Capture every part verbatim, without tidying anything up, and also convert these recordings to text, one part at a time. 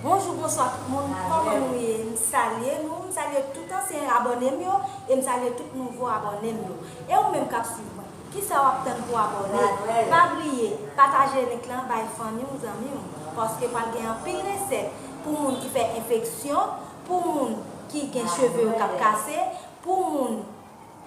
Bonjou, bonswa tout moun. Kòman nou ye? M salye nou, m salye tout ansyen abòne m yo, e m salye tout nouvo abòne m yo. E ou menm k ap swiv mwen, kisa w ap tann pou w abòne? Pa bliye, pataje link lan bay fanmi w, zanmi w, paske pral gen anpil resèt pou moun ki fè enfeksyon, pou moun ki gen cheve yo k ap kase, pou moun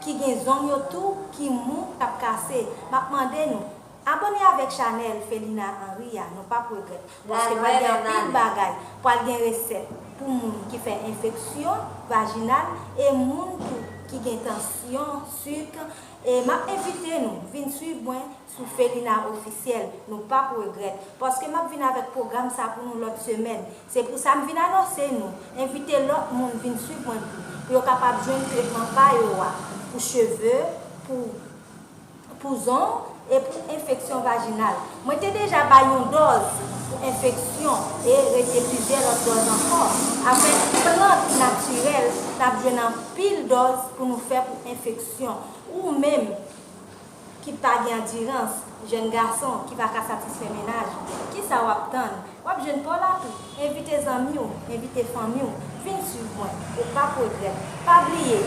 ki gen zong yo tou ki mou, k ap kase. M ap mande nou, abòne avèk chanèl Felina Henry a, nou p ap regrèt. Paske pral gen anpil bagay, pral gen resèt pou moun ki fè enfeksyon vajinal e moun tou ki gen tansyon, sik. E m ap envite nou vin swiv mwen sou Felina Ofisyèl, nou p ap regrèt. Paske m ap vin avèk pwogram sa pou nou lòt semèn. Se pou sa m vin anonse nou, envite lòt moun vin swiv mwen tou, pou yo kapab jwenn tretman pa yo a, pou cheve, pou, pou zong e pou enfeksyon vajinal. Mwen te deja bay yon dòz pou enfeksyon e rete plizyè lòt dòz ankò. Avèk plant natirèl, n ap jwenn anpil dòz pou nou fè pou enfeksyon. Ou menm ki pa gen andirans, jèn gason ki pa ka satisfè mennaj, kisa w ap tann? W ap jwenn pa w la tou. Envite zanmi w, envite fanmi w, vin swiv mwen, ou p ap regrèt. Pa bliye,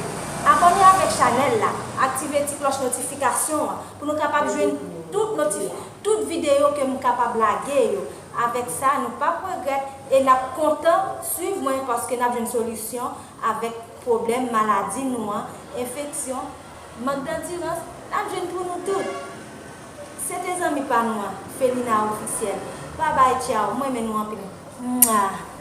abòne avèk chanèl la, aktive ti klòch notifikasyon an pou nou kapab jwenn tout notif-, tout videyo ke m kapab lage yo. Avèk sa, nou p ap regrèt e n ap kontan swiv mwen paske n ap jwenn solisyon avèk pwoblèm maladi nou an, enfeksyon, mank dandirans, n ap jwenn pou nou tout. Se te zanmi pa nou an, Felina Ofisyèl. Babay, tchaw, mwen renmen nou anpil. Mwa!